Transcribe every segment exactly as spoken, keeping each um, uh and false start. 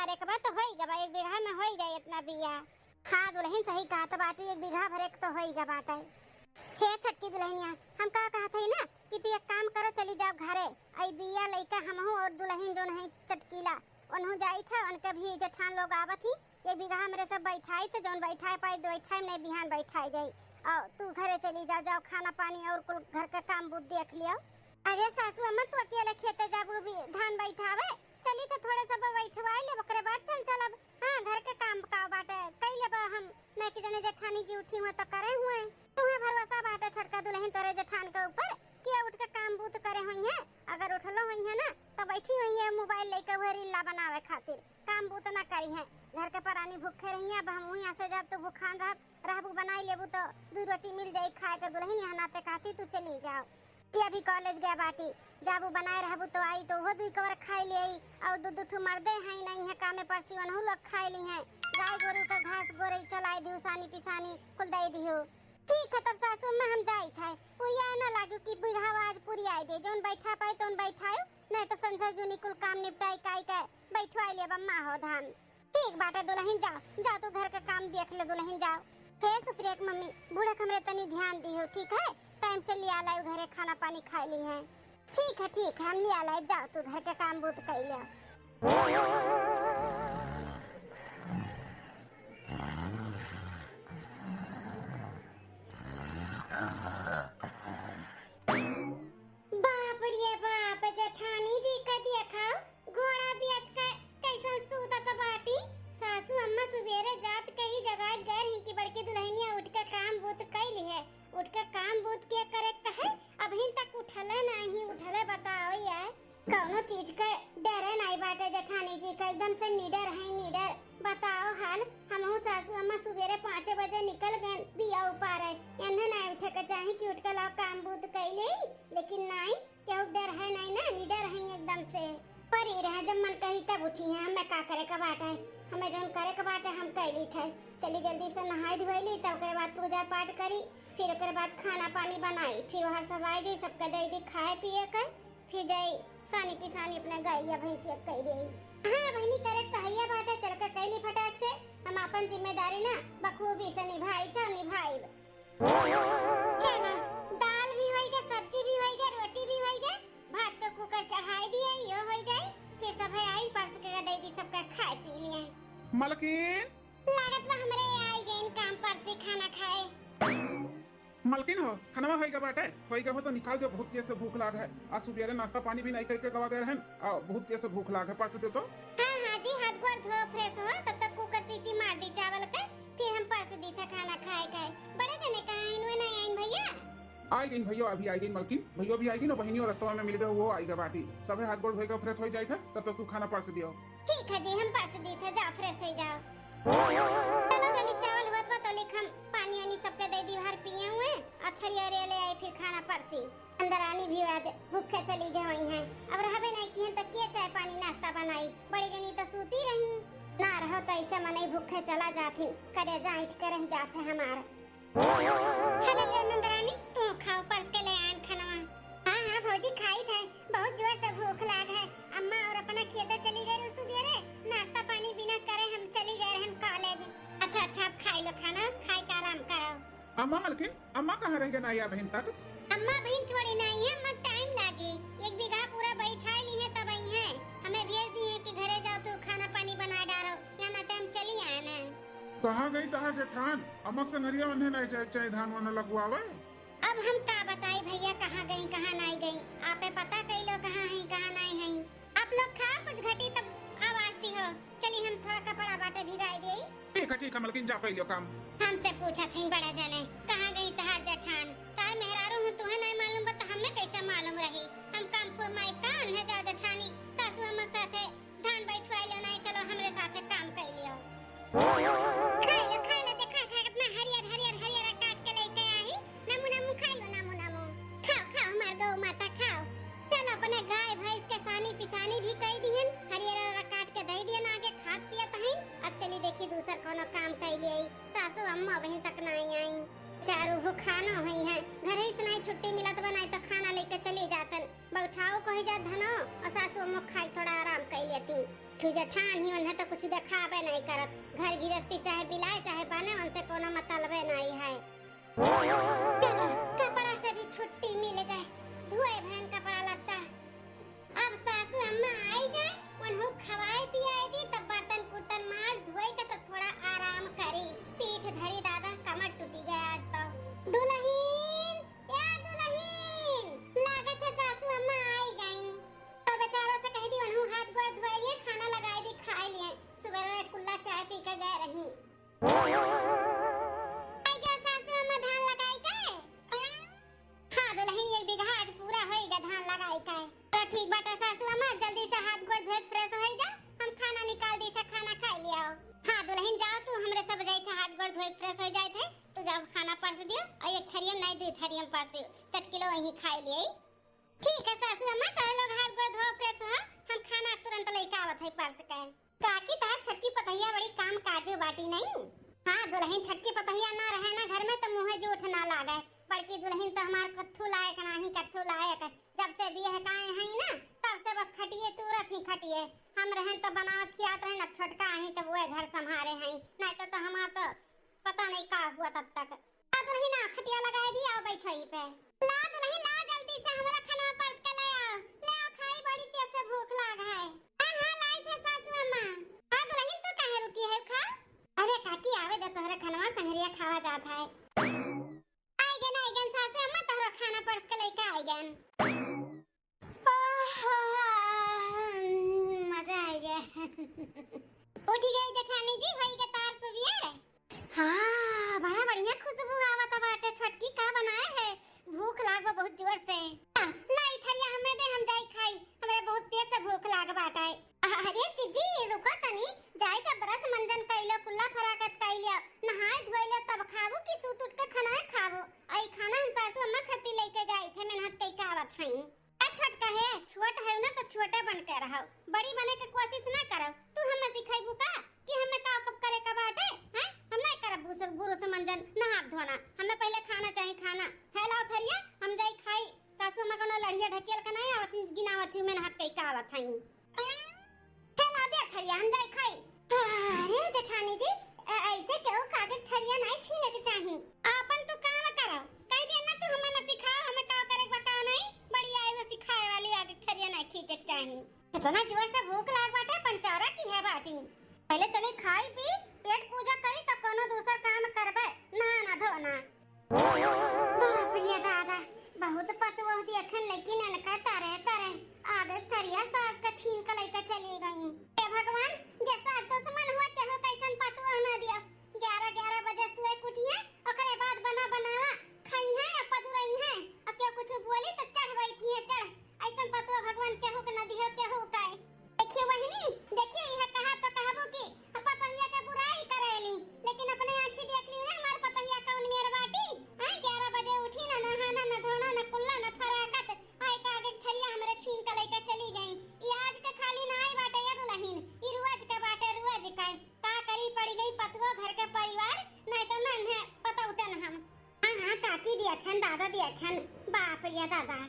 अरे, एक बार तो होई गवा, एक बीघा में होई जाए इतना बिया। हाँ दुलहिन, सही कहत बाटू, एक बीघा भर एक तो होई गा बाटे। हे छोटकी दुलहिनिया, हम का कहत हई ना कि तू एक काम करो, चली जाओ घरे। आई बिया लइका हमहू और दुलहिन जोन है चटकीला, उनहू जाइत है, उनके भी जेठान लोग आवत ही। एक बीघा हमरे सब बैठाई थे, जौन बैठाए पाई बैठाई, नहीं बिहान बैठाए जाई। और तू घरे चली जाओ, जाओ खाना पानी और कुल घर का काम बूत देख लियो। अरे सासू अम्मा, तू अकेले खेते जाबू भी धान बैठावे? चली तो थोड़े सब बैठवाई ले, ओकरे बाद चल चलब। हाँ, घर के काम का बाटे, कई लेबा हम, नहीं कि जने जेठानी जी उठी हुए तो करे हुए। तुम्हें भरोसा बाटे छोटका दुलहिन तोरे जेठान के ऊपर कि उठ के काम बूत करे हुई है। अगर उठलो हुई है ना तो बैठी हुई है मोबाइल लेके हुए रीला बनावे खातिर, काम बूत ना करी है। घर के परानी भूखे रही है, अब हम यहाँ से जब तो भूखान रहब, रहबू बनाई लेबू तो दू रोटी मिल जाई खाए के दुलहिन, यहाँ नाते कहती तू चली जाओ। कि अभी कॉलेज गया बाटी, जाबू बनाए रहबू तो आई तो वो दुई कवर खाई ले आई। और दू दू ठू मर्दे हैं नहीं है कामे परसी, वनहू लोग खाए ली हैं। गाय गोरू का घास गोरई चलाए दिहू, सानी पिसानी कुल दे दिहू। ठीक है तब सासू अम्मा हम जाइत है, पुरिया ना लागू कि बुढ़ावा आज पुरिया दे, जौन बैठा पाए तौन बैठायो, नहीं तो संझा जूनी कुल काम निपटाई काई के बैठवाई ले अम्मा हो धान। ठीक बाटे दुलहिन, जाओ, जाओ तू घर का काम देख ले दुलहिन, जाओ। हे सुप्रिया के मम्मी, बूढ़ा के हमरे तनी ध्यान दिहो, ठीक है? टाइम से लिया लायो घरे, खाना पानी खाए ली है। ठीक है, ठीक है, हम लिया लाए, जाओ तू घर का काम बूत कर ले। बाप रे बाप, जेठानी जी का देखा, घोड़ा बेच के कैसन सूतत बाटी। सासू अम्मा सुबेरे जात के ही जगाए गए रही कि बड़की दुलहिनिया उठ के काम बूत कैली है। उठ के काम बूत के करे कहे, अबहिन तक उठले नहीं, उठले बताओ यार। कौनो चीज के डरे नहीं बाटे जेठानी जी का, एकदम से निडर है, निडर। बताओ हाल, हमहू सासू अम्मा सुबेरे पाँचे बजे निकल गए बिया उपारे। एन्हे नहीं उठे के चाही कि उठ के लाओ काम बूत कैले, लेकिन नहीं, केहू डर है नहीं ना, निडर है एकदम से। परी रहे, जब मन करी तब उठी है, हमें का करे का बाटे, हमें जौन करे का बाटे हम कैली थे। चली जल्दी से नहाई धोई ली, तब ओकरे बाद पूजा पाठ करी, फिर ओकरे बाद खाना पानी बनाई, फिर वहाँ सब आए जाई, सबके दे दी खाए पिए के, फिर जाई सानी पिसानी अपने गैया भैंसिया के कह दे। हाँ बहिनी, करे के तो हैया बाटे, चल के कैली फटाक से, हम अपन जिम्मेदारी ना बखूबी से निभाई था निभाई। चला, दाल भी होई गे, सब्जी भी होई गे, रोटी भी होई गे, भात का कुकर चढ़ाई दिए, यो होई जाए, फिर सब है आई परस के दे दी, सबका खाए पी लिए। मलकिन। लागत बा हमरे आई गइन काम परसी खाना खाए। मलकिन हो, खानवा होई गे बाटे, होई गे हो तो निकाल दो, बहुत तेज से भूख लाग है। आज सुबेरे नाश्ता पानी भी नहीं करके गवा गए रहन, आ बहुत तेज से भूख लाग है, परस दो तो। हाँ, हाँ जी, हाथ गोड़ धो, फ्रेश हो, तब तक कुकर सीटी मार दी चावल के, फिर हम परस दी था खाना खाए खाए। बड़े जने कहाँ आइन, वे नहीं आइन भैया? आई गइन भैया, अभी आई गइन मलकिन, भैया भी आई गइन, बहिनियों रस्तवा में मिल गए, वो आई गए बाटी। सबे हाथ गोड़ धोए के फ्रेश हो जाए थे, तब तक तू खाना परस दियो। ठीक है जी, हम परस दी थे, जाओ फ्रेश हो जाओ। चलो जल्दी चावल हुआ तो लिख हम पानी वानी सबके दे दी, हर पिए हुए, अथरी और ये ले आई फिर खाना परसी। अंदरानी भी आज भूखे चली गई हुई हैं। अब रहबे नहीं किहन तो के चाय पानी नाश्ता बनाई? बड़ी जनी तो सूती रही। ना रहो तो ऐसे मनई भूखे चला जाथिन, करेजा ऐंठ के रह जात है हमार। हेलो ले नंदरानी, तू खाओ परस के ले आन खनवा। हाँ, हाँ भौजी खाई थे, बहुत जोर से भूख लाग है। अम्मा और अपना खेते चली गए रहो सुबेरे, नाश्ता पानी बिना करे हम चली गए रहन कॉलेज। अच्छा, अच्छा, आप खाई लो खाना, खाए के आराम करो। अम्मा मलकिन, अम्मा कहाँ रह गए ना या बहन तक? अम्मा बहन थोड़ी ना आई है, अम्मा टाइम लागे। एक बीघा पूरा बैठा ली है तब आई है। हमें भेज दी है कि घरे जाओ तू खाना पानी बना डालो, यहाँ ना टाइम चली आए ना। कहाँ गई तहार जेठान? अम्मा के संगरिया उन्हें नहीं जाए चाहे धान वान लगवावे। अब हम का बताई भैया, कहाँ गई कहाँ नहीं गई, आपे पता कई लो कहाँ है कहाँ नहीं है। आप लोग खाओ कुछ घटी तब आवाज दी हो। चली हम थोड़ा कपड़ा बाटे भिगाई देई। ठीक है, ठीक है मलकिन, जा कई लो काम। हमसे पूछत हैं बड़ा जने, कहाँ गई तहार जेठान? तार मेहरारू हूँ, तुहे नहीं मालूम बा तो हमें कैसे मालूम रही? हम काम फुरमाई का उन्हें जाओ जेठानी, सासू अम्मा के साथे धान बैठवाई लो नहीं, चलो हमरे साथे काम कई लियो। खाई लो, खाई लो, देखा था कितना हरियर, हरियर, हरियर काट के लेके आई। नमू, नमू खाई लो, नमू, नमू। खाओ, खाओ, हमार गौ माता खाओ। चल अपने गाय भैंस के सानी पिसानी भी कई दिहन, हरियर हरियर काट के दे दिहन, आगे खात पियत हईन। अब चली देखी दूसर कोनो काम कई लिए। सासू अम्मा बहन तक ना आई। चारू हो खाना होइहैं, घरही से नाहीं छुट्टी मिलत बा, नाहीं तो खाना लइके चली जातन। बैठाओ कही जात धनो, और सासू अम्मा खाई थोड़ा आराम कइ लेती। तू जेठान ही, उन्हें तो कुछ देखाबे नाहीं करत। घर गिरस्ती चाहे बिलाए चाहे बने, उनसे कोनो मतलबे नाहीं है। चलो, कपड़ा से भी छुट्टी मिल गए, धोए भएन कपड़ा लत्ता। अब सासू अम्मा आई जाए, उन्हों खवाए पियाए दी, तब बर्तन कुर्तन माज धोए के तो थोड़ा आराम करी। पीठ धरी दादा, कमर टूटी गए आज तो। दुलहिन, या दुलहिन, लागत है सासू अम्मा आई गई। तो बेचारो से कह दी, उन्हों हाथ गोड़ धोए लिए, खाना लगाए दी, खाए लिए। सुबह में कुल्ला चाय पी के गए रही। आई गया सासू अम्मा धान लगाई के? हाँ दुलहिन, एक बीघा आज पूरा होइगा धान लगाई के। तो ठीक बाटे सासू अम्मा, जल्दी से हाथ गोड़ धोए के fresh होई जा, हम खाना निकाल दी थे, खाना खाई लियाओ। हाँ दुलहिन, जाओ तू, हमरे सब जाई थे हाथ गोड़ धोए के fresh हो जाए थे, तू जाओ खाना परस दियो और एक थरिया नाहीं, दो थरिया परस दियो, चटकिलो वहीं खाई लिए। ठीक है सासू अम्मा, तोहरे लोग हाथ गोड़ धो fresh हो, हम खाना तुरंत लइके आवत है परस के। काकी, तोहार छोटकी पतहिया बड़ी काम काजू बाटी नहीं? हाँ दुलहिन, छोटकी पतहिया ना रहे ना घर में तो मुँहे जूठ ना लागे। बड़की दुलहिन तो हमार कत्थू लायक नाही, कत्थू लायक। जब से बियाह काए हई ना, तब से बस खटिए तूरत ही खटिए। हम रहन तो बनावत खियात रहन, अब छोटका आई तब वह घर संभारे हई, नहीं तो, तो हमार तो पता नहीं का हुआ तब तक। ला दुलहिन, आ खटिया लगाए दी, आओ बैठो यहीं पे। ला दुलहिन, ला जल्दी से हमरा खाना परस के ले आओ, ले आओ खाई, बड़ी तेज से भूख लाग है। हाँ, हाँ, लाई थे सासू अम्मा। हाँ दुलहिन, तू काहे रुकी है, खा। अरे काकी, आवे दे तोहरे खानवा, संगरिया खावा जात है। आइगन, आइगन सासू अम्मा, तोहरा खाना परस के लइके आइगन। ओहो, मजा आ गया। उठी गई जेठानी जी, होई के तार सुबियर। हाँ, बड़ा बढ़िया खुशबू आवत बाटे। छोटकी का बनाए है? भूख लाग बा बहुत जोर से। आ, लाई थरिया हमें दे, हम जाई खाई, हमरे बहुत तेज से भूख लाग बाटे। अरे जीजी, रुको तनी, जाई के brush मंजन कइलो, कुल्ला फराकत कइलो, नहाए धोइलो, तब खाबू कि सूत उठ के खाना खाबू? आई खाना हम सासू अम्मा खातिर लइके जाई थे, मेहनत कई के आवत हई। ए छोटका है, छोट है ना तो छोटे बन के रहो, बड़ी बने के कोशिश ना करो। तू हमें सिखाइबू का कि हमें का कब करे का बाटे, हैं? हम नहीं करब बुरुस, बुरुस मंजन, नहाब धोना। हमें पहले खाना चाहिए, खाना। है लाओ थरिया, हम जाई खाई। सासू अम्मा कोनो लड़िया ढकेल के नहीं आवत, गिनावत हूँ, मेहनत कई के आवत हई। है ना, दे थरिया, हम जाई खाई। अरे जेठानी जी, ऐ-, ऐसे केहू का आगे थरिया नहीं छीने के चाही। आपन तू काम करो, कह दे ना तू हमें ना सिखाओ, हमें का करे बा का नहीं। बड़ी आई हो सिखाए वाली, आगे थरिया नहीं खींचे के चाही। इतना जोर से भूख लाग बाटे, पंचौरा की है बाटी। पहले चली खाई पी, पेट पूजा करी, तब कोनो दूसर काम करबे, नहाना धोना। बाप रे दादा, बहुत पतोह देखन, लेकिन इनका तरे तरे आगे थरिया सास का छीन के लेके चली गई। हे भगवान, जे सास दुश्मन हुआ, तेहो कैसन पतोह ना दिया। ग्यारह ग्यारह बजे सुए के उठिए, ओकरे बाद बना बनावा खाई है या पदुरई है, और केहू कुछ बोली तो चढ़ बैठी है, चढ़। ऐसन पतोह भगवान केहू के ना दिहो, केहू का। देखियो बहिनी, देखियो, यह कहा तो कहबो कि पतोहिया के बुराई करेली, लेकिन अपने आँखी देख ली ना हमार पतोहिया कौन मेर बाटी। आय, ग्यारह बजे उठी ना, नहाना, ना धोना, ना कुल्ला, ना फराकत, आय का आगे थरिया हमरे छीन के लेके चली गई। ई आज के खाली ना आई बाटे ये दुलहिन, ई रोज के बाटे, रोज के। का करी, पड़ी गई पतुआ घर के परिवार, नहीं तो नन्हे पतौतन हम। हाँ, हाँ, काकी दियखन, दादा दियखन, बाप रे दादा।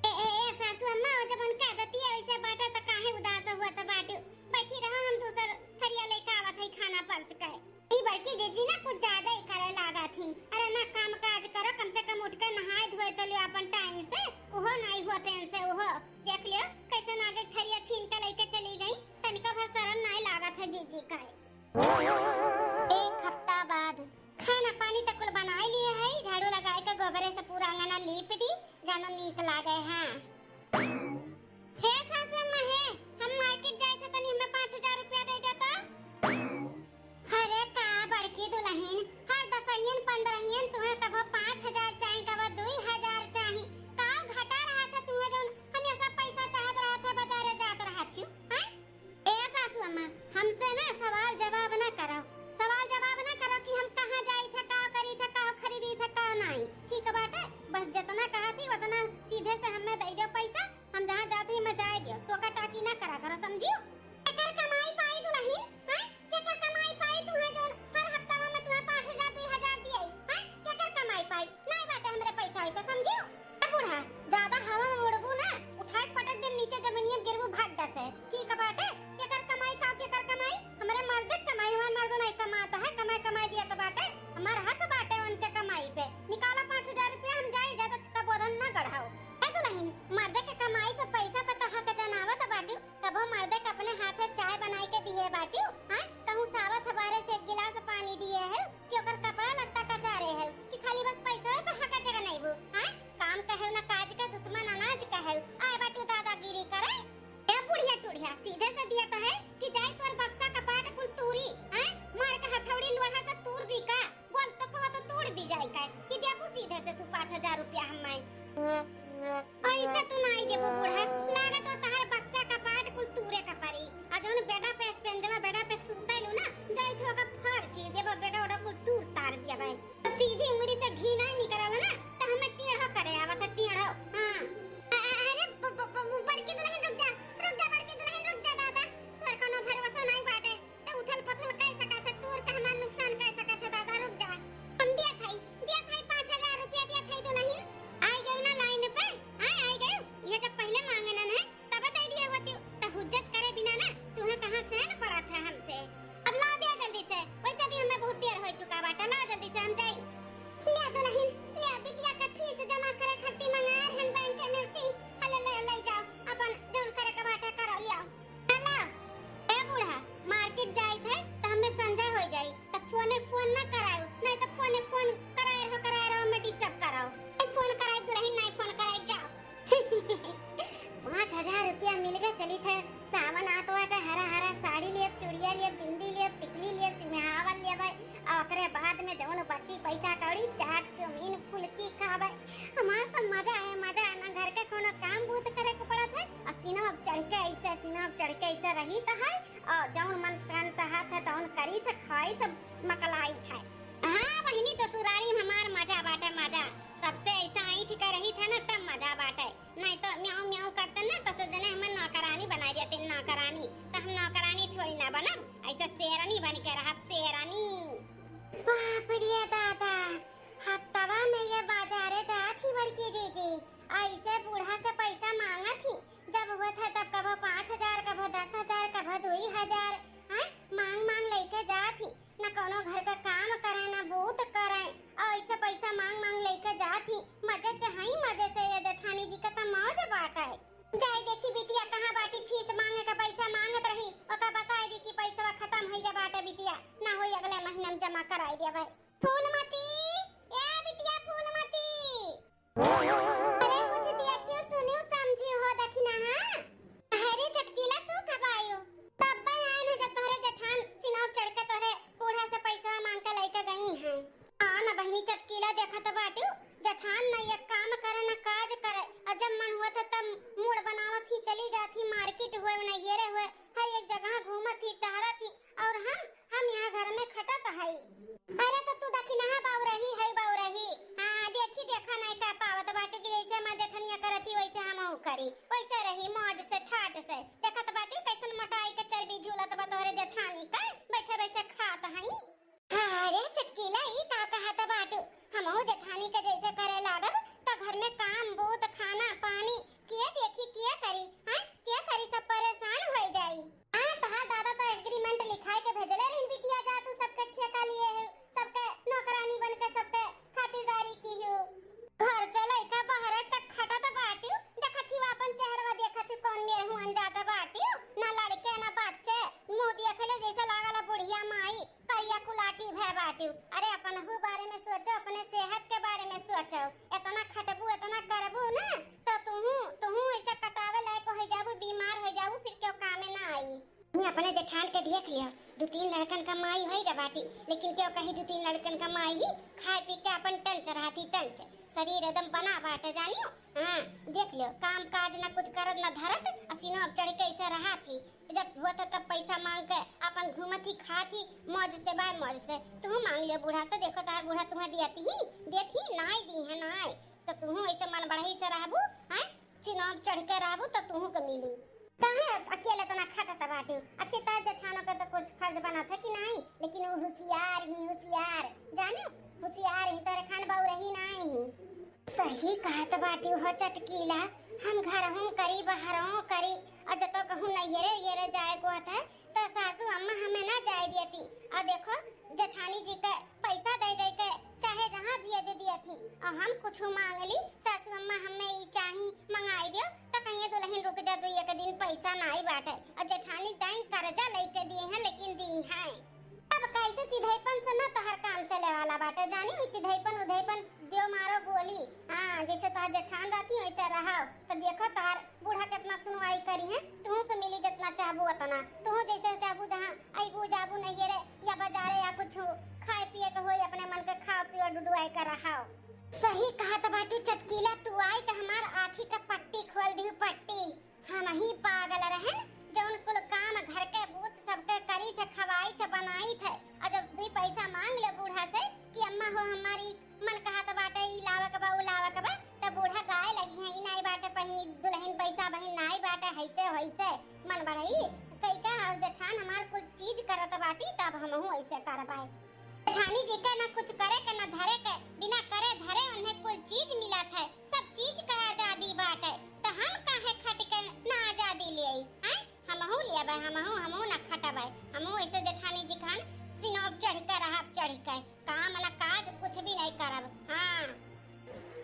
ए, ए, ए, सासू अम्मा, वो जब उनका आदती है वैसे बाटे तो काहे उदास हुआ तो बाटू। बैठी रहो, हम दूसर थरिया लेके आवत है खाना परस के। ई बड़की जीजी ना कुछ ज्यादा ही करे लागा थी। अरे ना काम काज करो, कम से कम उठ के नहाए धोए तो लियो अपन टाइम से। उहो नहीं हुआ थे इनसे, उहो देख लियो कैसे आगे थरिया छीन के लेके चली गई। तनिका भर शर्म नहीं लागत है जीजी का। एक हफ्ता बाद। खाना पानी त कुल बनाई लिए है, झाड़ू लगाए के गोबरे से पूरा अंगना लीप दी, जानो नीक लागे। हाँ। हे सासू अम्मा हे, हम मार्केट जाए थे, तनी हमें पाँच हजार रुपया दे देता। अरे का बड़की दुलहिन, हर दसहियन पंद्रहियन तुहे कबो पाँच हजार चाही, कबो दुई हजार चाही। का घटा रहा था तुहे जौन हमेशा पैसा चाहत रहा था, बाजारे जात रहा थी, हैं? ए सासू अम्मा, हमसे ना सवाल जवाब ना करो, सवाल जवाब ना करो कि हम कहाँ जाई थे, का करी थे, का खरीदी थे, का नाई। ठीक बाटे, बस जितना कहा थी उतना सीधे से हमें दे दो पैसा, हम जहाँ जात ही हमें जाए दियो, टोका टाकी ना करा करो, समझियो? केकर कमाई पाई दुलहिन, हैं? केकर कमाई पाई तुहे जौन हर हफ्ता में तुहे पाँच हजार, दुई हजार दिए, हैं? ओकरे बाद में जौन बची पैसा कौड़ी, चाट, चाउमीन, फुलकी खाबे। हमार तो मजा है, मजा है, ना घर के कोनो काम बूत करे के पड़त है, और सीना पे चढ़ के ऐसे, सीना पे चढ़ के ऐसे रही तो है, और जौन मन प्राण तहात है, तौन करी थे, खाई थे, मकलाई थे। हाँ बहिनी, ससुरारी में हमार मजा बाटे, मजा। सबसे ऐसा ऐंठ के रही थे ना, तब मजा बाटे। नहीं तो म्याऊं म्याऊं करते ना, तो सब जने हमें नौकरानी बनाई देते, नौकरानी। तो हम नौकरानी थोड़ी ना बनब, ऐसा शेरनी बन के रहब, शेरनी। बाप रे दादा, हफ्तवा में ये बाजारे जात ही बड़की दीदी, ऐसे बूढ़ा से पैसा मांगत ही। जब होत है तब कभो पाँच हजार, कभो दस हजार, कभो दुई हजार, हैं? मांग मांग लेके जात ही। न कौनो घर का काम करे, न बूत करे, और ऐसे पैसा मांग मांग लेके जात ही। मजे से हई, मजे से ये जेठानी जी का त मौज बाटे। जाए देखी बिटिया कहाँ बाटी, फीस मांगे का पैसा मांगत रही, ओका बताए दी कि पैसा खत्म होई गए बाटे बिटिया, ना होई अगले महीना में जमा कराई देबे। फूलमती, ए बिटिया फूलमती। अरे कुछ देखियो, सुनियो, समझियो हो, देखी ना, हाँ? अरे चटकीला, तू कब आयो? तब आए न, जब तोहरे जेठान सिनौर चढ़ के तोहरे बूढ़ा से पैसा मांग के लेके गई हैं। हाँ ना बहिनी चटकीला, देखत बाटू, जेठान न एक काम करे न काज करे, और जब मन हुआ था तब मूड बनावत ही चली जात ही, मार्केट हुए, नैहरे हुए, हर एक जगह घूमत ही, टहरत ही, और हम, हम यहाँ घर में खटत हई। अरे तो तू दखिनहा बाऊ रही है, बाऊ रही। हाँ, देखी देखा नहीं का पावत बाटू कि जैसे हमार जेठनिया करत ही वैसे हमहू करी, वैसे रही मौज से ठाट से। देखत बाटू कैसन मोटाई के चर्बी झूलत बा तोहरे जेठानी का, बैठे बैठे खात हई। हाँ रे चटकीला, ई का कहत बाटू? हमहू जेठानी के जैसे करे लागब त घर में काम बूत, खाना पानी के देखी, के करी, हैं? के करी, सब परेशान हो जाई। हाँ, तहार दादा तो एग्रीमेंट लिखाए के भेजले रही बिटिया, जा तू सबके ठेका लिए है, सबके नौकरानी बन के सबके खातिरदारी की हो। घर से लइका बाहरे तक खटत बाटियो, देखत ही अपन चेहरवा, देखत ही कौन मेरे हुआन जात बाटियो, ना लड़के ना बच्चे, मुंह देख ले जैसे लागल बुढ़िया माई, करिया कुलाटी भय बाटियो। अरे अपन हु बारे में सोचो, अपने सेहत के बारे में सोचो। इतना खटबू, इतना करबू ना, तो तुहू, तुहू ऐसे कटावे लायक हो जाबू, बीमार हो जाबू, फिर केहू कामे ना आई। ये अपने जेठान के देख लिया, दो तीन लड़कन का माई होई गा बाटी, लेकिन केहू कही दो तीन लड़कन का माई ही खाए पी के अपन टंच रहती, टंच। शरीर एकदम बना बाटे जानियो। हाँ, देख लियो, काम काज ना कुछ करत ना धरत, असीनो अब चढ़ के ऐसे रहा थी। जब हुआ था तब पैसा मांग के अपन घूमत ही, खात ही, मौज से, बाय मौज से। तुहू मांग लियो बूढ़ा से, देखो तार बूढ़ा तुम्हें दियत ही, देत ही, नाई दी है, नाई। तो तुहू ऐसे मन बढ़ई से रहबू, हैं? चिनाब चढ़ के रहबू तो तुहू के मिली। काहे अकेले इतना खटत बाटू? आखिर तार जेठानो के तो कुछ फर्ज बनत है कि नहीं? लेकिन वो होशियार ही होशियार, जाने, होशियार ही, तोरे खान बउरही नहीं ही। सही कहत बाटू हो चटकीला, हम घरहूँ करी, बहरहूँ करी, और जतो कहूँ नैहरे, नैहरे जाए को होत है, तो सासू अम्मा हमें ना जाए देती। और देखो, जेठानी जी के पैसा दे दे के चाहे जहाँ भेज दिया थी, और हम कुछ मांग ली, सासू अम्मा हमें ई चाही, मंगाई दियो, तो कहिए दुल्हन रुक जा, तू एक दिन पैसा नाई बाटे, और जेठानी दाई कर्जा लेके दिए हैं, लेकिन दी हैं। अब कैसे सीधेपन से ना तोहर काम चले वाला बाटे, जानी, ई सीधेपन उधेपन दियो मारो गोली। हाँ, जैसे तोहर जेठान रहती वैसे रहो, तो देखो तोहर बूढ़ा कितना सुनवाई करी है, तू तो मिली जितना चाहबू उतना, तू जैसे चाहबू जहाँ अइबू जाबू नैहरे या बाजारे या कुछ खाए पिए के होई, अपने मन के खाओ पियो डुडुआई कर रहाओ। सही कहत बाटू चटकीला, तू आई तो हमार आँखी का पट्टी खोल दिहू पट्टी। हम ही पागल रहन, जौन कुल काम घर के बूत सबके करी थे, खवाई थे, बनाई थे, और जब भी पैसा मांग ले बूढ़ा से कि अम्मा हो हमारी मन कहत बाटे ई लावे के बा, उ लावे के बा, त बूढ़ा गाए लगी है, ई नाई बाटे पहिनी दुल्हन पैसा बहिन नाई बाटे, हैसे होइसे मन बढ़ई कई का, और जेठान हमार कुल चीज करत बाटी, तब हमहू ऐसे करबाए। जेठानी जी के ना कुछ करे के ना धरे के, बिना करे धरे उन्हें कुल चीज मिलत है, सब चीज के आजादी बाटे, त हम काहे खट के ना आजादी ले आई, हैं? हमहू लेबै, हमहू, हमहू ना खटबै, हमहू ऐसे जेठानी जी खान सिनोब चढ़ के रहब, चढ़ के काम ना काज कुछ भी नहीं करब। हाँ,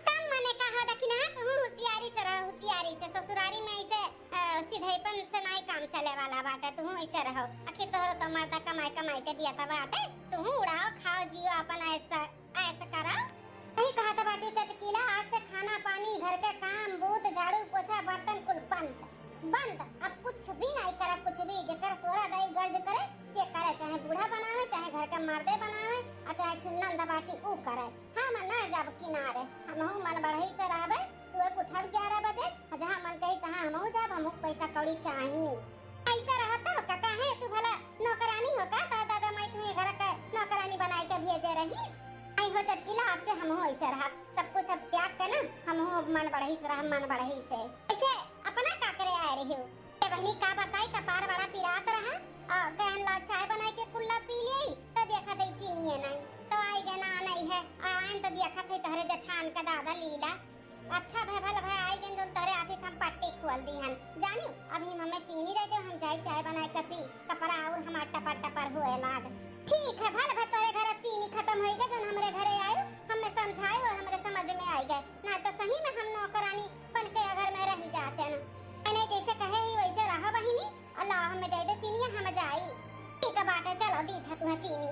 तब मने कहा दखिनहा, तुहू होशियारी से रहो, होशियारी से। ससुरारी में ऐसे, अ, सिधेपन से नहीं काम चले वाला बाटे, तुहू ऐसे रहो। आखिर तोहरो तो मर्दा कमाई कमाई के दिया था बाटे, तुहू उड़ाओ, खाओ, जियो, अपन ऐसा ऐसे करा। यही कहत बाटू चटकीला, आज से खाना पानी, घर के काम, बूत, झाड़ू, पोछा, बर्तन कुल बंद, बंद। अब कुछ भी नहीं करा, कुछ भी। जेकर सोरा दाई गर्ज करे, ते करे, चाहे बूढ़ा बनावे, चाहे घर के मर्दे बनावे, आ चाहे चुन्नन दबाटी ऊ करे, हम ना जाब किनारे। हमहू मन बढ़ई से रहबे, सुबह उठब ग्यारह बजे, और जहाँ मन कही तहाँ हमहू जाब, हमहू पैसा कौड़ी चाही। ऐसे रहत हो का? काहे तू भला नौकरानी हो का? तार दादा माई तुम्हें घर का नौकरानी बनाए के भेजे रही? आई हो चटकीला, आज से हमहू ऐसे रहब। सब कुछ अब त्याग के ना हमहू अब मन बढ़ई से रहब, मन बढ़ई से। ऐसे अपना का करे आए रही हो? ए बहिनी, का बताई, कपार बड़ा पिरात रहा। आ, कहन ला चाय बनाई के कुल्ला पी लेई, तो देखत हई चीनिए नहीं। तो आई गए ना, नहीं है। आ, आयन तो देखत हई तोहरे जेठान का दादा लीला। अच्छा भय, भल भय आई गए, जोन तोहरे आँखी के हम पट्टी खोल दी हन। जानी, अभी हमें चीनी दे दो, हम जाई चाय बनाई के पी। कपड़ा और हमार टपर टपर हुए लाग। ठीक है, भल भय तोहरे घर चीनी खत्म होई गए, जोन हमरे घरे आयो, हमें समझायो, हमरे समझ में आई गए। ना तो सही में हम नौकरानी बन के अगर में रही जाते न। नहीं, जैसे कहे ही वैसे रहा बहिनी। अल्लाह, हमें दे दे चीनी, हम जाई। ठीक बाटे, चलो, दी था तुम्हें चीनी।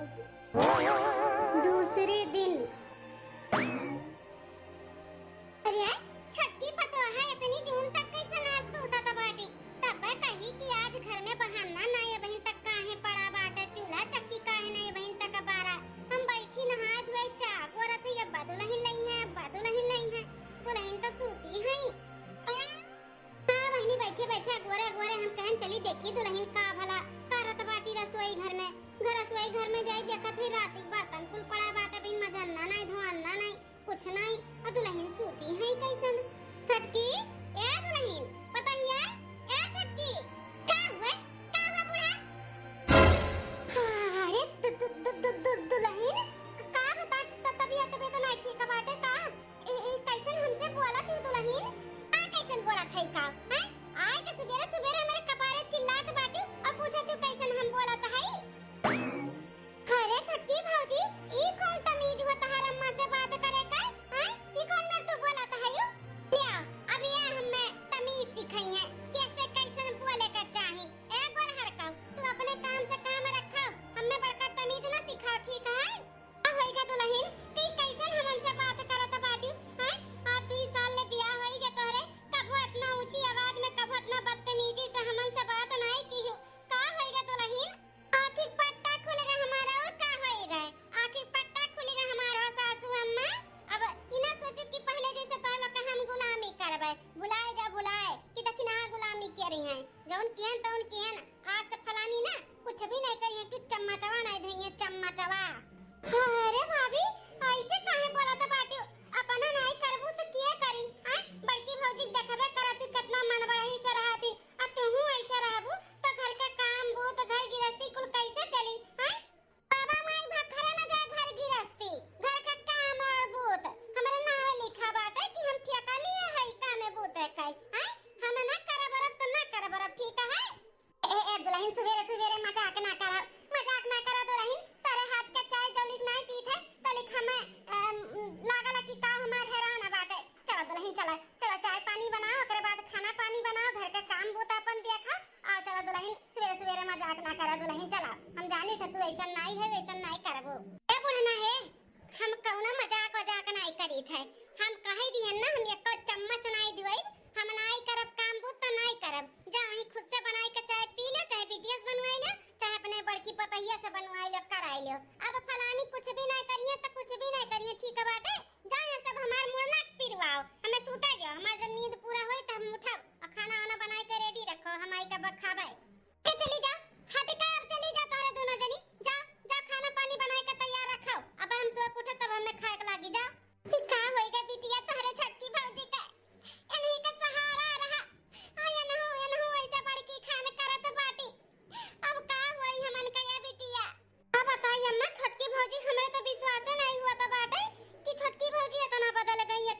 दूसरे दिन। अरे, छोटकी पतोह है, इतनी जून तक कैसे ना सूतत बाटी? तब कही कि आज घर में बहाना ना, ये बहिन तक काहे पड़ा बाटे, चूल्हा चक्की काहे ना ये बहिन तक बारा। हम बैठी नहाए धोए, चाह गोरत है, ये बा दुलहिन नहीं है, बा दुलहिन नहीं है, दुलहिन तो सूती है। हाँ बहिनी, बैठे बैठे अगोरे अगोरे हम कहन चली देखी दुलहिन का भला करत बाटी रसोई घर में। घर, रसोई घर में जाई देखत है रात के बर्तन कुल पड़ा बाटे, बिन मजन्ना नहीं, धोअन्ना नहीं, कुछ नहीं। और दुलहिन सूती है कैसन? छोटकी, ए दुलहिन, पतोहिया, ए छोटकी, का हुए? का हुआ बूढ़ा? अरे दु-, दु-, दु-, दु-, दु-, दुलहिन, का बता, त-, तबियत, तबियत नहीं ठीक बाटे का? ई, ई कैसन हमसे बोलत ही दुलहिन? आ कैसन बोलत है का? हैं? आए के सुबेरे सुबेरे हमरे कपारे चिल्लात बाटू और पूछत ही कैसन हम बोलत हई? अरे छोटकी भौजी, ई कौन तमीज हो तहार अम्मा से बात करे का? हैं? ई कौन मर तू बोलत हयू? लिया, अब ये हमें तमीज सिखाई है, कैसे कैसन बोले का चाही। ए गोरहर का, तू अपने काम से काम रखा, हमें बड़का तमीज ना सिखाओ, ठीक है? का होइगा दुलहिन, कि कैसन हमन से बात करत बाटू, हैं? आज दुई साल ले बियाह होइगा तोहरे, कबो इतना ऊंची आवाज में, कबो इतना बदतमीजी से हमन से बात नाई की हो। का होइगा दुलहिन? आँखी के पट्टा खुल गए हमारा, और का होइगा? आँखी के पट्टा खुल गए हमारा सासू अम्मा। अब इना सोचू कि पहले जैसे तो लोग के हम गुलामी करबे, भुलाए जा भुलाए कि दखिनहा गुलामी करी हैं, जौन किहन तौन किहन। आज से फलानी ना कुछ भी नहीं करिए, तू चम्मचवा नहीं धोइए, चम्मचवा। अरे भाभी, ऐसे काहे बोलत बाटू? अपना नहीं करबू तो किया करी? हैं? बड़की भौजी देखबे करत तू कितना मन बढ़ई से रहत ही, आ तूहू ऐसे रहबू तो घर का काम बूत, घर गृहस्थी कुल कैसे चली? हैं? बाबा माई भखरे में जाए घर गृहस्थी, घर का काम और बूत, हमरे नावे लिखा बाटे कि हम ठेका लिए है काम बूत है कई, हैं? हम ना करब अरब तो ना करब अरब, ठीक है? ए, ए, दुलहिन, सुबेरे, सुबेरे मजाक ना करा, मजाक ना करा दुलहिन। तारे हाथ के चाय जौलिक नाई पीत है, तलिक हमें, अम, लागल कि का हमार हैरान बाटे। चला दुलहिन, चला, चला चाय पानी बनाओ, ओकरे बाद खाना पानी बनाओ, घर के काम बूता अपन देखा। आ चला दुलहिन, सुबेरे, सुबेरे मजाक ना करा दुलहिन, चला। हम जानी थे तू ऐसन नाई है, वैसन नाई करबो। ए बुढ़ना है, हम कौनो मजाक वजाक नाई करीत है। हम कह दिहन ना, हम एको चम्मच नाई धोइब, हम नाई करब काम बूत त नाई करब। जा वहीं खुद से बनाई के चाय पी ले, चाहे बिटिया से बनवाई ले, चाहे अपने बड़की पतोहिया से बनवाई ले, कराई ले। अब फलानी कुछ भी नाई करिए त कुछ भी नाई करिए, ठीक बाटे? जा यहाँ सब हमार मुड़ना पिरवाओ, हमें सूते दो, हमार जब नींद पूरा होई त हम उठब और खाना वाना बनाई के रेडी रखो, हम आई के बखाबे। के चली जा, हट के अब चली जा तोहरे दोनों जनी। जा, जा खाना पानी बनाए के तैयार रखो। अब हम सोए के उठे तब हमें खाए के लागी जा। ई का होई गए बिटिया तोहरे छोटकी भौजी के? इन्हीं के सहारा रहा। आ एनहू, एनहू ऐसे बड़की खान करत बाटी। अब का होई हमन का या बिटिया? का बताई अम्मा, छोटकी भौजी, हमरे तो विश्वासे नहीं हुआ था बाटे कि छोटकी भौजी इतना बदल गई है।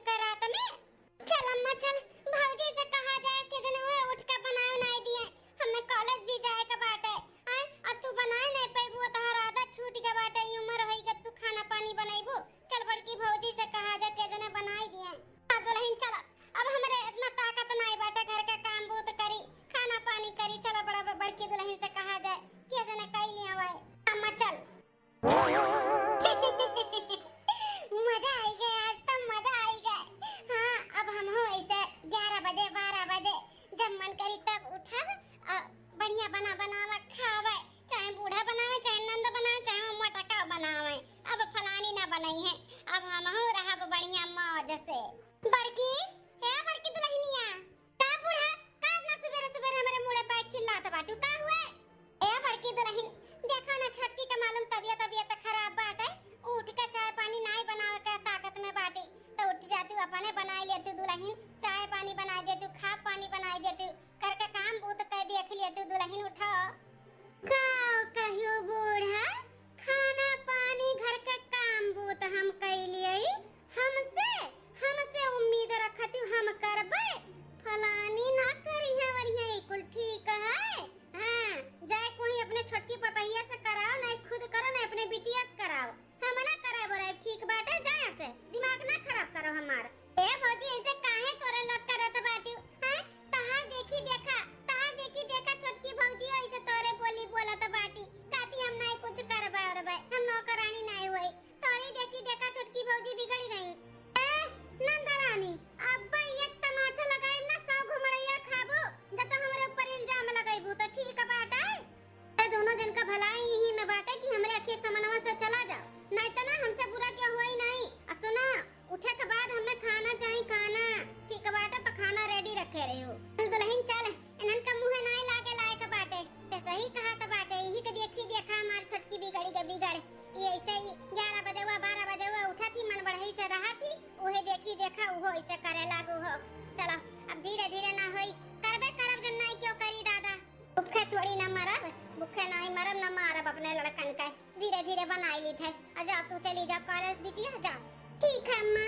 का धीरे धीरे बनाई ली थे। आ जाओ, तू चली जाओ कॉलेज बिटिया, जाओ। ठीक है अम्मा।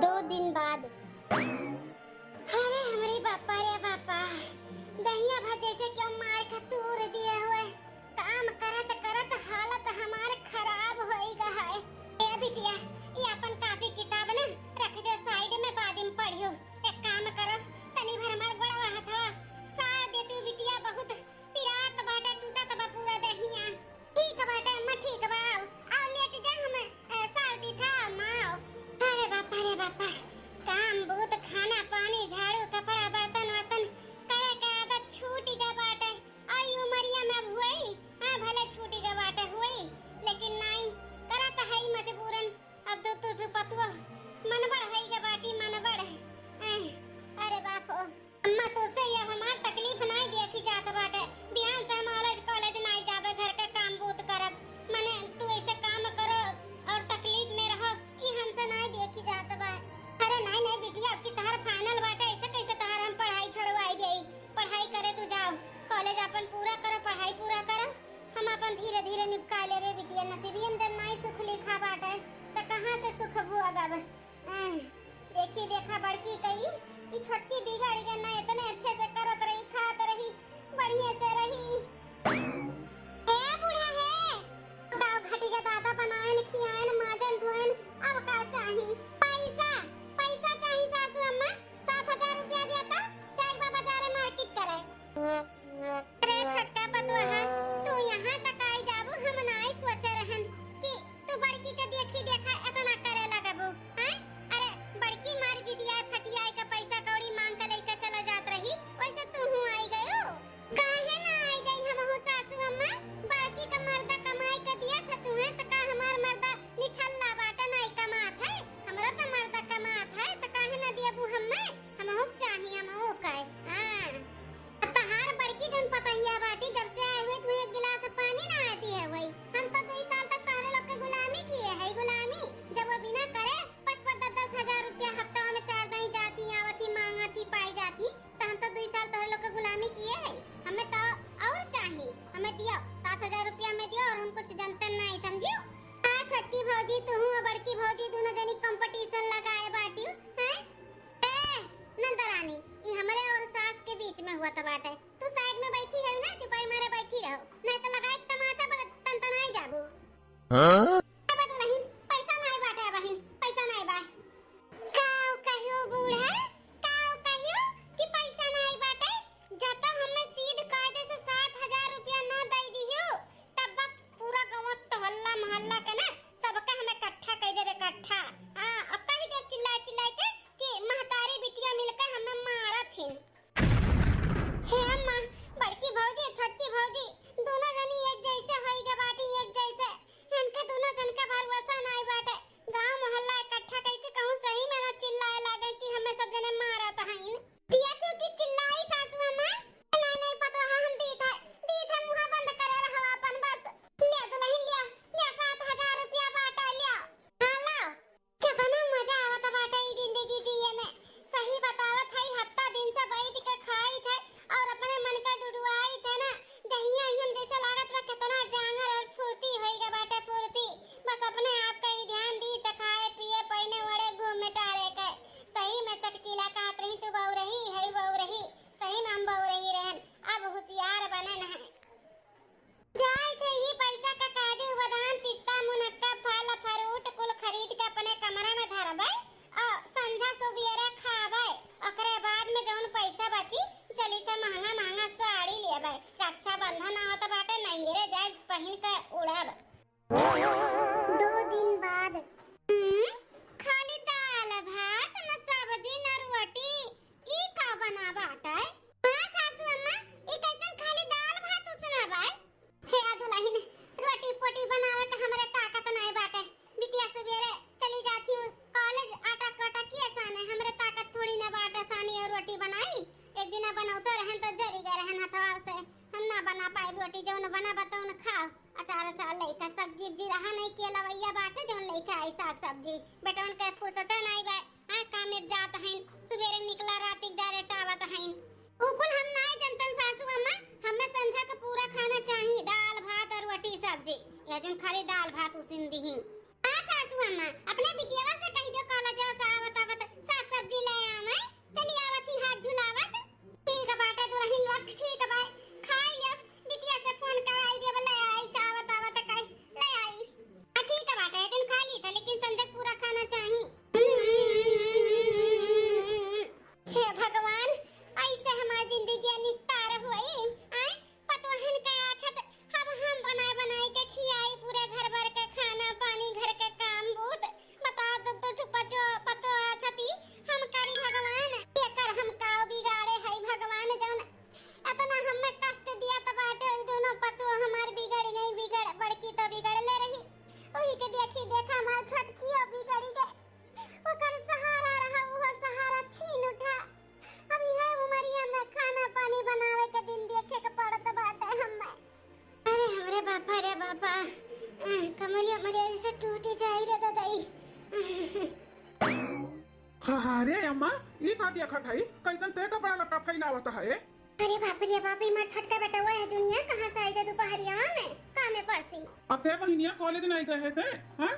दो दिन बाद। अरे हमरे बापा रे बापा, दहिया भा जैसे क्यों मार के तूर दिए हुए। काम करत करत हालत हमार खराब होई गा है। ए बिटिया, ये अपन कॉपी किताब ना रख दे साइड में, बाद में पढ़ियो। एक काम करो, तनी भर हमार गोड़वा हथवा सार दे तू बिटिया, बहुत पिरात बाटे, टूटत बा पूरा दहिया। ठीक बाटे अम्मा, ठीक बा, आओ, आओ लेट जा, हम, ए, सार दी था अम्मा, आओ। अरे बापा रे बापा, काम बहुत, खाना पानी, झाड़ू, कपड़ा, बर्तन वर्तन करे के आदत छूटी गा बाटे। आई उमरिया में अब हुई, हाँ भले छूटी गा बाटे हुई, लेकिन नाई करत है मजबूरन। अब तो तू, तू पतुआ मनबड़ है गा बाटी, मनबड़। एह, अरे बाप हो। अम्मा, तुझसे ये हमार तकलीफ नाई देखी जात बाटे। बिहान से हम कॉलेज, कॉलेज नाई जाबे, घर के काम बूत करब। मने तू ऐसे काम करो और तकलीफ में रहो, ई हमसे नाई देखी जात बा। अरे नाई, नाई बिटिया, अब की तहार फाइनल बाटे, ऐसे कैसे तहार हम पढ़ाई छोड़वाई देई? पढ़ाई करे तू जाओ, कॉलेज अपन पूरा करो, पढ़ाई पूरा करो, हम अपन धीरे धीरे निपटा लेबे बिटिया। नसीबियन जब नाई सुख लिखा बाटे, त कहाँ से सुख भोगब? आह, देखी देखा बड़की कई, ई छोटकी बिगड़ गई ना, इतने अच्छे से करत रही, खात रही, बढ़िया से रही। ए बूढ़ा है, गाँव घटी के दादा बनायन, खियायन, माजन धोयन, अब का चाही? पैसा, पैसा चाही सासू अम्मा, सात हजार रुपया दिया था, जाए बा बाजारे मार्केट करे। अरे छोटका पतोहा, तू यहाँ तक आई जाबू, हम नाई सोचे रहन कि तू बड़की के देखी देखा एतना करे लगबू, हैं? अरे बड़की मार जिदिया फटियाए के पैसा कौड़ी मांग के लेके चला जात रही, वैसे तू हूँ आई गयो। काहे ना आई गई हमहू सासू अम्मा? बड़की का मर्दा कमाई के दिया था तुहे, त का हमार मर्दा निठल्ला बाटे नाई कमात है? हमरो त मर्दा कमात है, त काहे ना देबू हम्मे? हमहू के चाही, हमहू के। हाँ। अब तहार बड़की जौन पतहिया बाटी, जब से आए हुए तुम्हें एक गिलास पानी ना आती है वही। हम तो दुई साल तक तहरे लोग के गुलामी किए है, गुलामी। जब वो बिना करे पाँच पाँच दस दस हजार रुपया हफ्ता में चार दाई जाती, आवती, मांगती, पाई जाती, तो हम तो दुई साल तोहरे लोग के गुलामी किए है। हमें तो और चाही, हमें दियो, सात हजार रुपया हमें दियो और हम कुछ जनते नहीं, समझियो? हाँ छोटकी भौजी, तू हूँ बड़की भौजी, दोनों जनी कंपटीशन लगाए बाटियो, हैं? ए, नंदरानी, ई हमरे और सास के बीच में हुआ त बात है। तू साइड में बैठी है ना, चुपाई मारे बैठी रहो, नहीं तो लगाई तमाचा बग-, तनतनाई जाबू। हाँ? ए बदुलहिन, पैसा नाई बाटे बहिन, पैसा नाई बा। काऊ कहियो बूढ़ा, काऊ कहियो कि पैसा नाई बाटे, जब तो हमें सीध कायदे से सात हजार रुपया ना दई दियो, तब बा पूरा गाँव टहल्ला मोहल्ला के ना सबके हमें इकट्ठा कर देबे, इकट्ठा। हाँ, अब कही देब चिल्ला चिल्ला के कि महतारी बिटिया मिलके हमें मारत हिन। हे अम्मा, बड़की भौजी, छोटकी भौजी, दोनों जनी एक जैसे होई गे बाटी, एक जैसे। इनके दोनों जन का भरोसा नाई बाटे। गांव मोहल्ला इकट्ठा करके कहूँ सही में ना चिल्लाए लागे कि हमें सब जने मारत हईन। दिया तू की चिल्लाई सासू अम्मा? नहीं, नहीं पतोहा, हम दीत है, दीत है, मुंह बंद करे रहो अपन बस। लिया दुलहिन, लिया, लिया सात हजार रुपया बाटा, लिया। हाँ, लाओ। केतना मजा आवत बाटे ई जिंदगी जिए में। सही बतावत हई, हफ्ता दिन से बैठ के खाइत है और अपने मन का डुडुआइत है ना, दहिया ही हम जैसे लागत बा केतना जांगर और फुर्ती होई गे बाटे, फुर्ती। बस अपने आप का ही ध्यान दी त खाए पिए पहिने ओढ़े घूमे टारे के। सही में चटकीला कहत रही, तू बउरही है, बउरही। सही में हम बउरही रहन, अब होशियार बनन है। जाइत है, ई पैसा का काजू, बादाम, पिस्ता, मुनक्का, फल, फ्रूट कुल खरीद के अपने कमरा में धरबै और संझा सुबेरे खाबै। ओकरे बाद में जौन पैसा बची, चली के महंगा महंगा साड़ी लेबै। रक्षाबंधन आवत बाटे, नैहरे जाए पहिन के उड़ब। दो दिन बाद। हम्म, खाली दाल भात, न सब्जी, न रोटी, ई का बना बाटे? हाँ सासू अम्मा, ई कैसन खाली दाल भात उसना बा? हे दुलहिन, रोटी पोटी बनावे के हमरे ताकत नाई बाटे। बिटिया सुबेरे चली जाती हूँ कॉलेज, आटा काटा किया साने, हमरे ताकत थोड़ी ना बाटे सानी और रोटी बनाई। एक दिन बनौते रहन तो जरी गए रहन हथवा से, हम ना बना पाए रोटी, जौन बना बतौन खाओ। अचार अचार लइका सब्जी उब्जी रहा नहीं के लवैया बाटे, जौन लइका आई साग सब्जी, बेटवन के फुर्सते नाई बा। आ, कामे जात हईन, सुबेरे निकला, राती डायरेक्ट आवत हईन। उ कुल हम नाय जनतन सासू अम्मा, हमें संझा के पूरा खाना चाही, दाल भात और रोटी सब्जी। ये जौन खाली दाल भात उसिन दिही। हाँ सासू अम्मा, अपने बिटियावा से कहि दियो, कॉलेज से आवत आवत साग सब्जी ले आवे। चली आवत ही हाथ झुलावत। ठीक बाटे दुलहिन लोग, ठीक बा। खाई लियो, बिटिया से फोन कराई देब, ले आई, चावत आवत कही ले आई। हाँ ठीक बाटे, तुम खा ली था, लेकिन संझा पूरा खाना चाही। हे भगवान, ऐसे हमार जिंदगी निस्तार होई। आय, पतोहन के आछत, अब हम बनाए बनाए के खियाई पूरे घर भर के खाना पानी, घर के काम बूत। बताओ, दो दो ठो पचो पतो आछती, हम करी भगवान, एकर हम काव बिगाड़े हई भगवान, जौन इतना हमें कष्ट दिया त बाटे, ई दोनों पतो हमार बिगड़ गई, बिगड़, बड़की तो बिगड़ले रही, वही के देखी देखा हमार छोटकियो बिगड़ गई। ओकर सहारा रहा, वो सहारा छीन उठा। अब यह उमरिया में खाना पानी बनावे के दिन देखे के पड़त बाटे हमें। अरे हमरे बापा रे बापा, आह, कमरिया मरिया जैसे टूटी जाई रे ददाई। हाँ, हाँ, रे अम्मा, ई का देखत हई? कैसन ते कपड़ा लत्ता फैलावत है? अरे बाप रे बाप, ई मार छोटका बेटवा है जुनिया, कहाँ से आई रे दुपहरिया में? कामे परसी? अब ते बहिनिया कॉलेज नहीं गए थे, हाँ?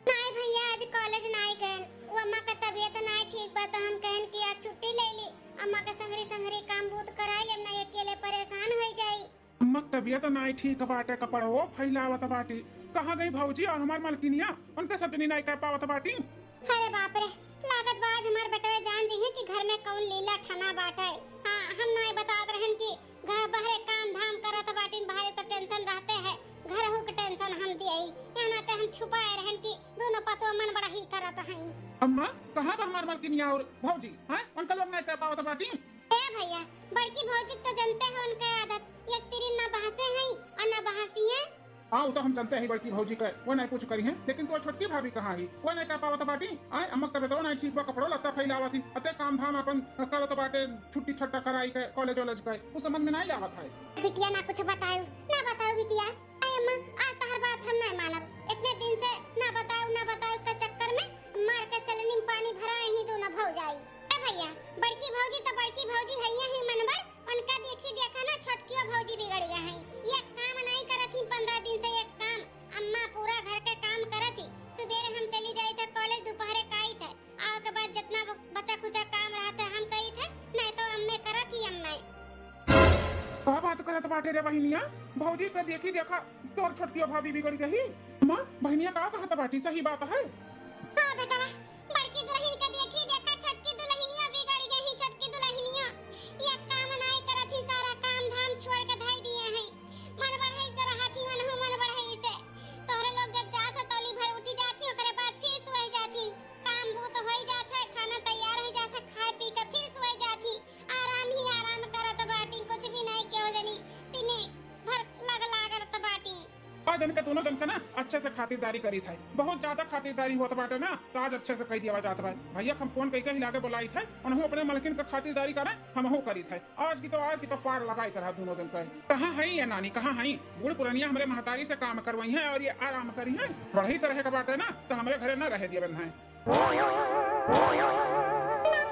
नाई भैया, आज कॉलेज नाई गए। वो अम्मा का तबीयत नाई ठीक बा, तो हम कहन कि आज छुट्टी ले ली, अम्मा के संगरी संगरी काम बूत कराई लेम, ना अकेले परेशान हो जाई। अम्मा के तबीयत नाई ठीक बाटे, कपड़वो फैलावत बाटी। कहाँ गई भौजी और हमार मलकिनिया? उनके सब जनी नाई कह पावत बाटी। अरे बाप रे, लागत बा आज हमार बेटवे जान जी कि घर में कौन लीला ठना बाटे। हाँ, हम नाई बतात रहन कि घर बहरे काम धाम करत बाटिन, बहरे तो टेंशन रहते है, घरहू के टेंशन हम दिए। यहाँ नाते हम छुपाए रहन कि दोनों पतोह मन बड़ा ही करत हैं। अम्मा, कहाँ बा हमार मलकिनिया और भौजी? हाँ, उनका लोग नाई कह पावत बाटी। ए भैया, बड़की भौजी तो जनते हो उनके आदत, एक तिरिन ना बहसे हैं और ना बहसी हैं। हाँ, वो तो हम जनते ही बड़की भौजी के, वो नहीं कुछ करी हैं, लेकिन तोर छोटकी भाभी कहाँ ही? वो नहीं कह पावत बाटी। आए, अम्मा के तबीयत नहीं ठीक बा, कपड़ो लत्ता फैलावत ही, अते काम धाम अपन करत बाटे, छुट्टी छट्टा कराई के, कॉलेज वॉलेज के, वो समझ में नहीं आवत है। बिटिया ना कुछ बताऊ, ना बताऊ बिटिया। आए अम्मा, आज तहर बात हम नहीं मानब। इतने दिन से ना बताऊ, ना बताऊ के चक्कर में मार के चलनी में पानी भरा ही दोनों भौजाई। ए भैया, बड़की भौजी तो बड़की भौजी हइये ही मनबड़, उनका देखी देखा ना छोटकियो भौजी बिगड़ गए हैं। एक काम नहीं करत ही, पन्द्रह दिन से एक काम। अम्मा पूरा घर के काम करत ही। सुबेरे हम चली जाई थे कॉलेज, दोपहरे काई थे, आ ओके बाद जितना ब-, बचा खुचा काम रहत है हम करी थे, नहीं तो अम्मे करत ही अम्मे। का बात करत बाटे रे बहिनिया? भौजी के देखी देखा तोर छोटकियो भाभी बिगड़ गई। अम्मा, बहिनिया का कहत बाटी? सही बात है। हाँ बेटवा, बड़की दुलहिन के देखी देखा छोटकी दुलहिनिया बिगड़ गई, छोटकी दुलहिनिया। ये काम नाई करत ही, सारा काम धाम छोड़ के धई दिए हैं। मन बढ़ई से रहत ही, मनहु मन बढ़ई से। तोहरे लोग जब जात हो तौली भर उठी जात ही, ओकरे बाद फिर सोए जात ही। काम बूत होई जात है, खाना तैयार हो जात है, खाए पी के फिर सोए जात ही। आराम ही आराम करत बाटी, कुछ भी नहीं केहू जनी। तिने भर लग लागत बाटी। आज इनके दोनों जन के ना अच्छे से खातिरदारी करी थे, बहुत ज्यादा खातिरदारी होत बाटे ना, तो आज अच्छे से कह दिया जात बा। भैया हम फोन कई के हिला के बुलाई थे, उनहु अपने मलकिन के खातिरदारी करे, हमहु करी थे। आज की तो, आज की तो पार लगाई करा दोनों जन का। कहाँ है ये नानी, कहाँ है? बूढ़ पुरनिया हमरे महतारी से काम करवाई है और ये आराम करी है। बढ़ई से रहे के बाटे ना, तो हमरे घरे ना रहे दिए बन है। ना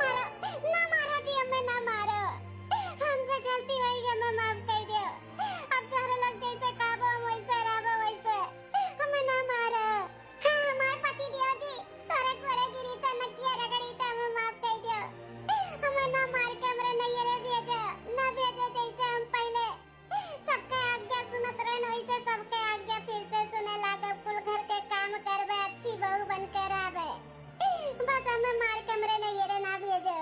मारो, ना मारो जी, हमें ना मारो। हमसे गलती होई गई, हमें माफ कर दियो। अब तोहरे लोग जैसे कहबो, हम वैसे रहबो, वैसे। हमें ना मारो। हाँ, हमार पति देव जी, तोरे गोड़े गिरी त नकिया रगड़ी त हमें माफ कर दियो। हमें ना मार के हमरे नैहरे भेजो, ना भेजो जैसे हम पहले सबके आज्ञा सुनत रहन, वैसे सबके आज्ञा फिर से सुने लागब। कुल घर के काम करबे, अच्छी बहू बन के रहबे। बस हमें मार के हमरे नैहरे ना भेजो।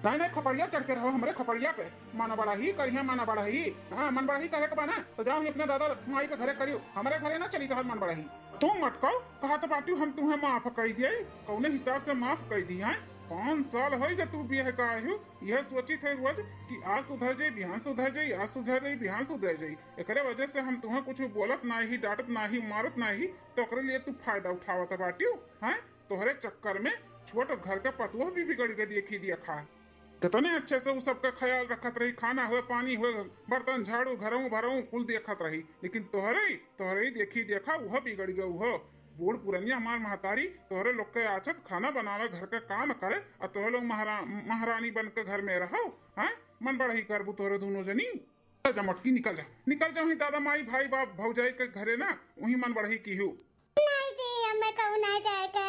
नहीं, नहीं, खपड़िया चढ़ के रहो हमरे खपड़िया पे। मन बढ़ई करिहे, मन बढ़ई। हाँ, मन बढ़ई करे के बा ना, तो जाओ ही अपने दादा माई के घरे करियो, हमरे घरे ना चली तोहर मन बढ़ई। तू मटकाओ, कहत बाटी हम तुहे माफ कई दिए, कौने हिसाब से माफ कई दिए हैं? पाँच साल होई गए तू बियाह का आयु, यह सोची थे रोज कि आज सुधर जाई, बिहान सुधर जाई, आज सुधर जाई, बिहान सुधर जाई। एकरे वजह से हम तुहे कुछ बोलत नाही, डांटत नाही, मारत नाही, तो ओकरे लिए तू फायदा उठावत बाटियो, हैं? तोहरे चक्कर में छोट घर के पतोह भी बिगड़ गए, देखी देखा। कितने अच्छे से उ सबका ख्याल रखत रही, खाना हुए, पानी हुए, बर्तन, झाड़ू, घरऊ, भरऊ, कुल देखत रही, लेकिन तोहरे, तोहरे ही देखी देखा, उह बिगड़ गए, उह बूढ़ पुरनिया हमार महतारी, तोहरे लोग के आछत खाना बनावे, घर के काम करे, और तोहरे लोग महारा-, महारानी बन के घर में रहो, हैं? मन बढ़ई करबू तोहरे दुनो जनी। निकल जा मोटकी, निकल जा, निकल जा वहीं दादा माई भाई बाप भौजाई के घरे ना, वहीं मन बढ़ई किहू। नहीं जी, हमें कहूँ नहीं जाए के।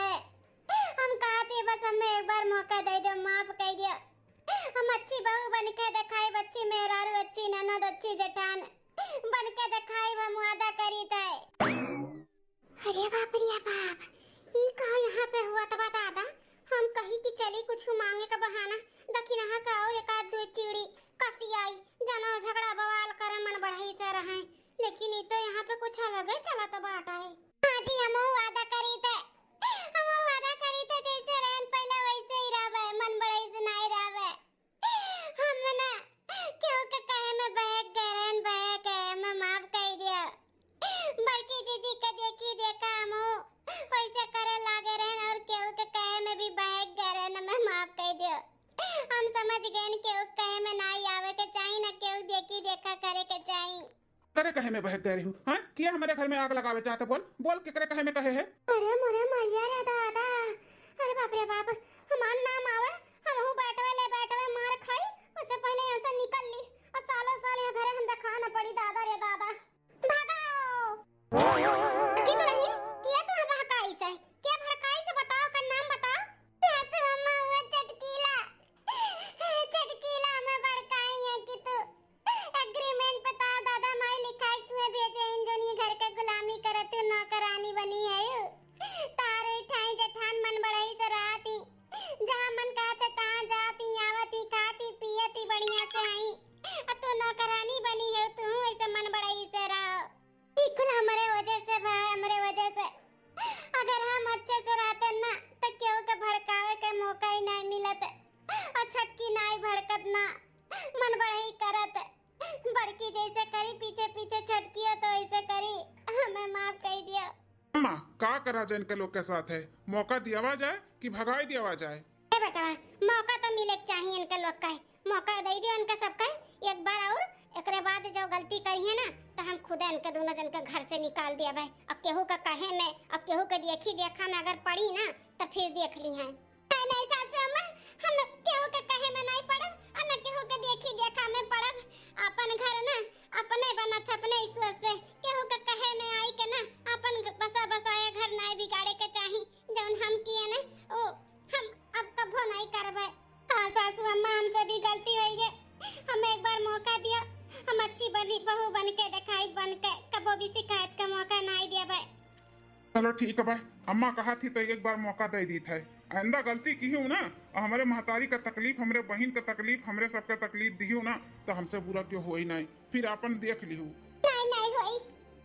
हम कहत ही बस हमें एक बार मौका दे दो, माफ कर दियो। हम अच्छी बहू बन के देखाई, अच्छी मेहरारू, अच्छी ननद, अच्छी जेठान बन के देखाई, हम वादा करी थे। अरे बाप रे बाप, ई का यहाँ पे हुआ तबा दादा? हम कही कि चली कुछ मांगे का बहाना, दखिनहा का और एक आध दो चीड़ी कसी आई, जना झगड़ा बवाल करे मन बढ़ई से रहे, लेकिन ई तो यहाँ पे कुछ अलग ही चलत बाटा है। हाँ जी, हमहू वादा करी थे, हमहू वादा करी थे, जैसे रहन पहले वैसे ही रहबे, मन बढ़ई से नहीं रहबे। हम ना केहू के कहे में बहक गए रहन, बहक गए, हमें माफ कर दिया। बड़की जीजी के देखी देखा हमहू वैसे करे लागे रहन और केहू के कहे में भी बहक गए रहन, हमें माफ कर दियो। हम समझ गए केहू के कहे में ना आवे के चाही, ना केहू देखी देखा करे के चाही। केकरे कहे में बहक गए रहू? हाँ, किया हमारे घर में आग लगावे चाहते? बोल, बोल, केकरे कहे में कहे है? अरे मोरे मैया रे दादा, अरे बाप रे बाप, हमार नाम आवे, हमहू बैठवे ले बैठवे मार खाई, उससे पहले यहाँ से निकल ली और सालों साल यह घरे हम देखा न पड़ी दादा रे दादा। भागो। की दुल्हन, किया तू बहकाई से? किया भड़काई से बताओ, कर नाम बताओ। सासू अम्मा वो चटकीला, चटकीला में भड़काई है कि तू एग्रीमेंट पे तार दादा माई लिखाई तुम्हें भेजे इन जोनी घर के गुलामी करत हो, नौकरानी बनी है। तारो ठाई जेठान मन बढ़ई से रहती, जहाँ मन कहते तहाँ जाती, आवती, खाती, पियती बढ़िया से आई। अब तू नौकरानी बनी है, तू ऐसे मन बढ़ई से रहो। ई कुल हमरे वजह से भाई, हमरे वजह से। अगर हम अच्छे से रहते ना, तो केहू के भड़कावे के मौका ही नहीं मिलत। और छटकी नाई भड़कत ना, मन बढ़ई करत। बड़की जैसे करी, पीछे पीछे छटकियो तो ऐसे करी। हमें माफ कर दियो। अम्मा, का करा जाए इनके लोग के साथ है? मौका दियावा जाए कि भगाई दियावा जाए? ए बेटवा, मौका तो मिले के चाहिए इनके लोग का, मौका दे दियो इनका सबका एक बार और। एकरे बाद जो गलती करी है ना, तो हम खुद इनके दोनों जन के घर से निकाल दिया भाई। अब केहू का कहे में, अब केहू के देखी देखा में अगर पड़ी ना, तो फिर देख ली है। नहीं, नहीं सासू अम्मा, हम केहू के कहे में नहीं पड़ब, और न केहू के देखी देखा में पड़ब। अपन घर ना अपने बनत, अपने ईश्वर से। केहू के कहे में आई के ना, अपन बसा बसाया घर नहीं बिगाड़े के चाही। जौन हम किए ना, ओ हम अब कभो नहीं करबे। हाँ सासू अम्मा, हमसे भी गलती हो गई, हम एक बार मौका दियो, हम अच्छी बनी बहू बन के दिखाई, बन के कबो भी शिकायत का मौका नहीं दिया भाई। चलो ठीक है भाई, अम्मा कहा थी तो एक बार मौका दे दी था। आइंदा गलती की हूँ ना, और हमरे महतारी का तकलीफ, हमरे बहिन का तकलीफ, हमरे सबका तकलीफ दी हूँ ना, तो हमसे बुरा क्यों होई नहीं, फिर आपन देख लिहू। नहीं, नहीं होई,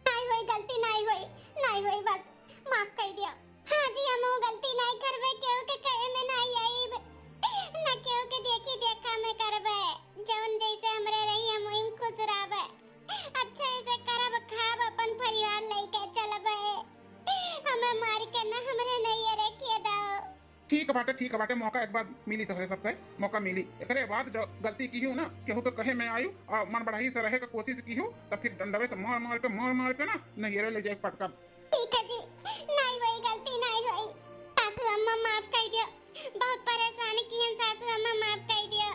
नहीं होई, गलती नहीं होई, नहीं होई, बस माफ कर दिया। हाँ जी, हम वो गलती नहीं करबे, केहू के कहे में नहीं आईब, ना केहू के देखी देखा में करबे। जौन जैसे हमरे रही, हम वही में खुश रहबे। अच्छे से करब, खाब, अपन परिवार लेके चलबे। हमें मार के ना हमरे नैहरे के दो। ठीक बाटे, ठीक बाटे, मौका एक बार मिली तोहरे सबके, मौका मिली। एकरे बाद जो गलती की हूँ ना, केहू के कहे में आयु और मन बढ़ाई से रहे के कोशिश की हूँ, तब फिर डंडवे से मार मार के, मार मार के ना नैहरे ले जाए पटकब। ठीक है जी, नहीं होई गलती, नहीं होई। सासू अम्मा माफ कर दियो, बहुत परेशान की हम, सासू अम्मा माफ कर दियो,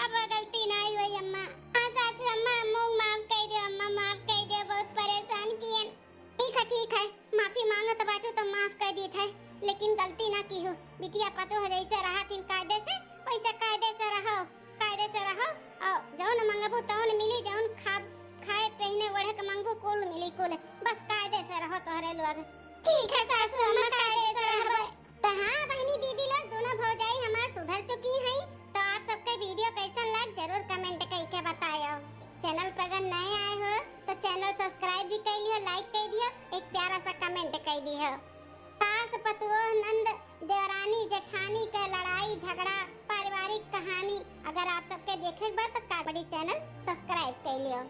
अब वो गलती नहीं होई अम्मा। हाँ सासू अम्मा, अम्मू माफ कर दियो, अम्मा माफ कर दियो, बहुत परेशान की हम। ठीक है, ठीक है, माफी मांगत बाटू तो माफ कर दी थे, लेकिन गलती ना की हो। बिटिया पतोह जैसे रहा थी कायदे से, वैसे कायदे से रहो, कायदे से रहो। और जौन मंगबू तौन मिली, जौन खा, खाए पहने ओढ़े के मंगबू कुल मिली कुल, बस कायदे से रहो तोहरे लोग। ठीक है सासू अम्मा, कायदे से रहबे। तो हाँ बहनी दीदी लोग, दोनों भौजाई हमार सुधर चुकी हैं, तो आप सबके वीडियो कैसन लग जरूर कमेंट करके बतायो। चैनल पर अगर नए आए हो तो चैनल सब्सक्राइब भी कर लियो, लाइक कर दियो, एक प्यारा सा कमेंट कर दियो। सास पतोह नंद देवरानी जेठानी के लड़ाई झगड़ा पारिवारिक कहानी अगर आप सबके देखे के बा तो काबड़ी चैनल सब्सक्राइब कर लियो।